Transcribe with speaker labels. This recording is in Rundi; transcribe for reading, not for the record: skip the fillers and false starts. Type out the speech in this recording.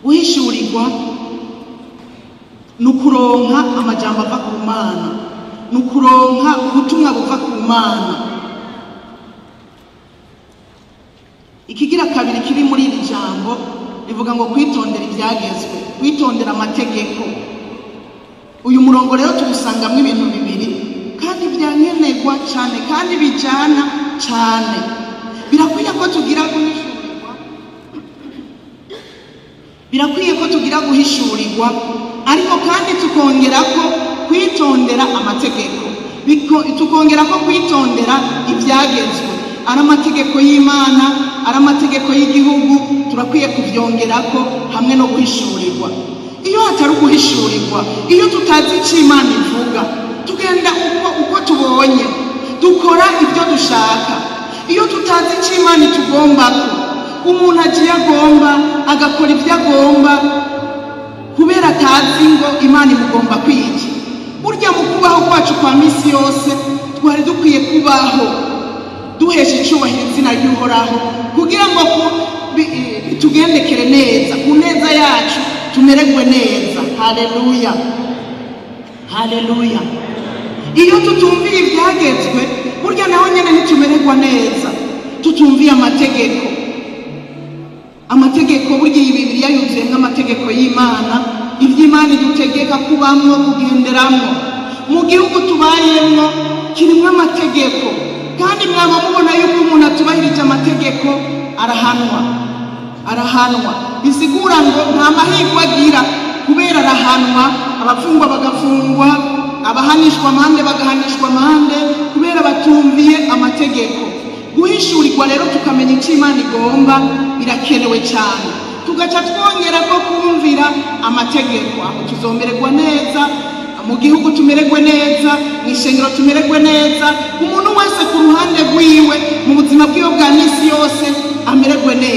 Speaker 1: Guhishurirwa ni ukuronka amajambo ava ku Mana, ni ukuronka ubutumwa buva ku Mana. Ikigira kabiri kiri muri iri jambo rivuga ngo kwitondera ibyagezwe, kwitondera amategeko. Uyu murongo rero tuwusangamwo ibintu bibiri kandi byankenerwa cyane kandi bijyana cyane. Birakwiye ko tugira guhishurirwa, birakwiye ko tugira guhishurirwa, ariko kandi tukongera ko kwitondera amategeko, tukongera ko kwitondera ibyagezwe. Ari amategeko y'Imana, ari amategeko y'igihugu, turakwiye kubyongerako hamwe no guhishurirwa. Iyo hatari uguhishurirwa, iyo tutazi icyo Imana ivuga, tugenda uko tubonye, dukora ibyo dushaka. Iyo tutazi icyo Imana itugombako, umuntu agiye agomba agakora ibyo agomba kubera atazi ngo Imana imugomba kwiki. Burya mu kubaho kwacu kwa misi yose twari dukwiye kubaho duhesha icyubahiro izina ry'Uhoraho, kugira ngo bitugendekere neza, ku neza yacu tumererwe neza. Haleluya, haleluya. Iyo tutumviye ibyagezwe, burya naho nyine ntitumererwa neza tutumviye amategeko. Amategeko burya iyi Bibiliya yuzuyemo amategeko y'Imana, iby'Imana idutegeka kubamwo, kugenderamwo. Mu gihugu tubayemwo kirimo amategeko, kandi mwaba mubona yuko umuntu atubahirije amategeko arahanwa, arahanwa. Bisigura ngo nta mahirwe agira kubera arahanwa, abafungwa bagafungwa, abahanishwa amande bagahanishwa amande kubera batumviye amategeko. Guhishurirwa rero tukamenya icyo Imana igomba birakenewe cyane, tugaca twongera ko kumvira amategeko. Aho tuzomererwa neza mu gihugu, tumererwe neza mu ishengero, tumererwe neza, umuntu wese ku ruhande rwiwe mu buzima bwiwe bwa misi yose amererwe neza.